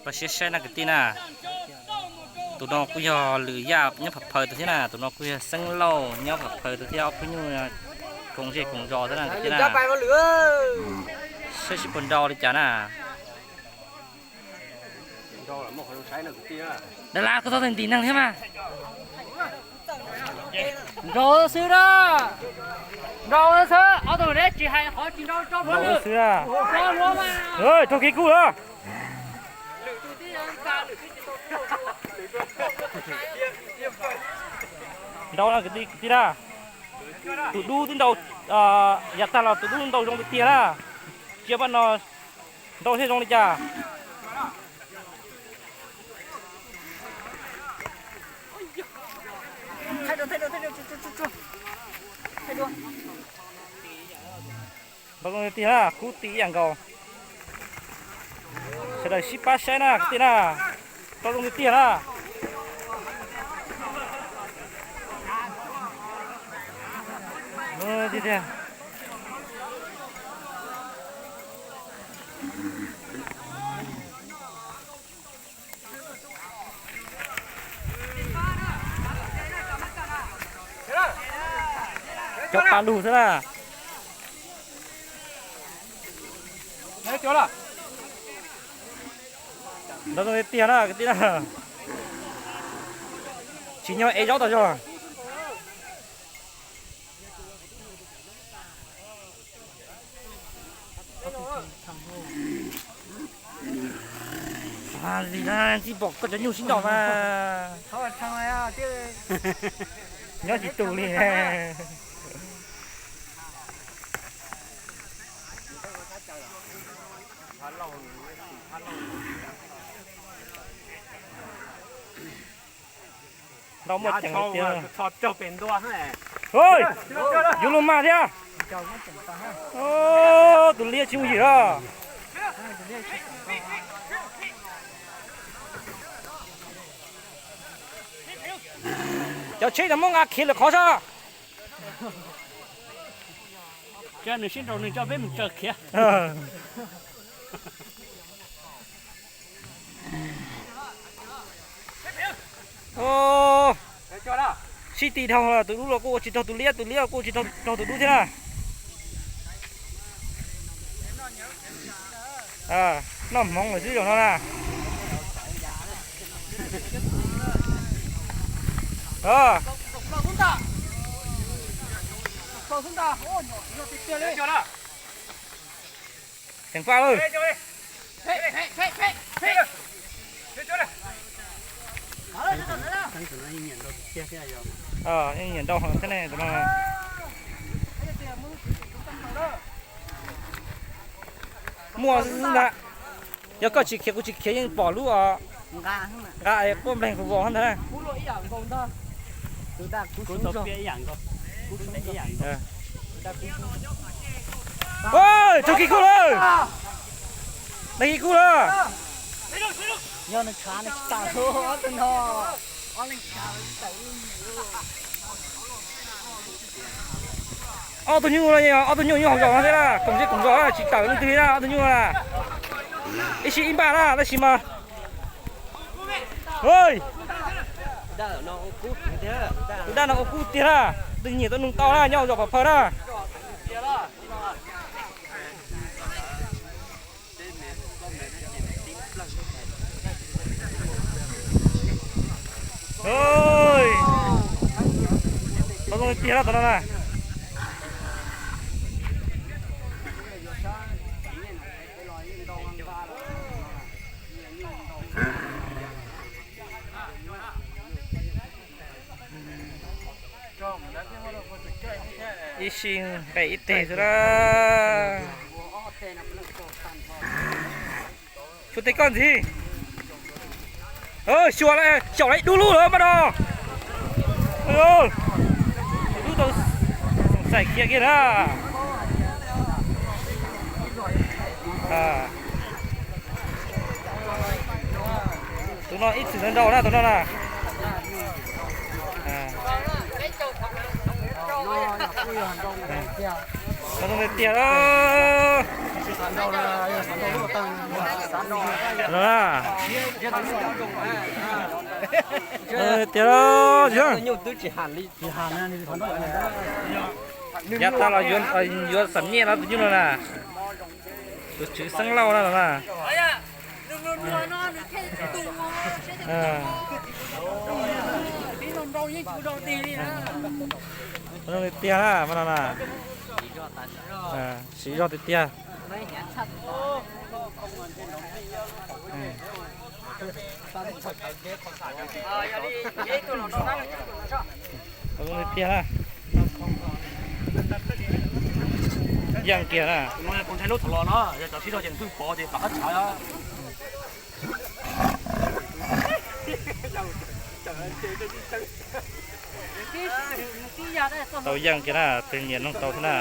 Koj siab saib na kwv tij na. Tus no kuj yog Lwm Yaj nyob Phav Phaws tus thiab na, tus no kuj yog Xeeb Lauj nyob Phav Phaws tus thiab, ob peb nyuj koom zej koom zos thiab na kwv tij na. Saib seb puas nrau li cas na. Dab Las, koj txhob ntim neeg thiab mas. Nrau xwb na. Nrau xwb, ob tug neb tsis hais qhov tsis nrau, rau xwb na. Raug kev kub lawm. Nrau na kwv tij na. Tus dub twb nrau yav tag los tus dub nrau zoo tiag tiag na. Cia pab no nrau thiaj zoo li cas. Nrau zoo tiag tiag na, kub ti ib yam nkaus. Sawv daws sib pab saib na kwv tij na. Nrau zoo tiag tiag na. Tiag tiag. Cov pa lug xwb na. Nrau zoo tiag na kwv tij na. Tsis nyob ev zaub tas zog. Li na, tsis pom koj cov nyuj sib ntaus mas. Nyob tsis tus li. Nrau muaj ceem tiag. Yus lub mag thiab. Tus liab tsis muaj yim lawm. Cov tsheb cov muab nqa khiav lwm qhov sab. Nws sib nraus nws coj peb mus tsaws khiav. Sib ti dhau, tus dub los kuj ua tsis raug tus liab, tus liab los kuj ua tsis raug tus dub thiab na. Noj hmoov lawm xwb zaum no na. Ceev faj lawm. Yeej nyiam nrau heev thiab ne tus no. Muaj xwb ntag. Yog koj tsis khiav kuv tsis khiav yeej pom lub os. Nqa quaj npleeg vos ntag. Raug kis kub lawm. Raug kis kub lawm. Ob tug nyuj, ob tug nyuj nyob hauv zos no thiab na, koom zej koom zos tsis tawm leej twg li na, ob tug nyuj na. Ib sij ib npaj na tab sis mas. Tus dab no ua kub tiag na, twb nyiam tuaj nug tau na, nyob hauv zos Phav Phaws na. Tau zoo tiag na tus no na. Ib sij nqes ib teg xwb na. Xyuas tes koj ntxiv. Xyuas xyaum lawv ib dub lub lawm mas no. Dub tau xaim khiav kiag na. Tus no ib txwm nrau na tus no na. Nrau tiag tiag. Tiag, yav tas los yuav xam nyej los tus nyuj no na, tus tswv xeeb lauj no na. Tiag na, mas no na, siv zog tiag tiag. Tiag na, yeej kiag na. Tau yeej kiag na, tus nyiam noog tau thiab na.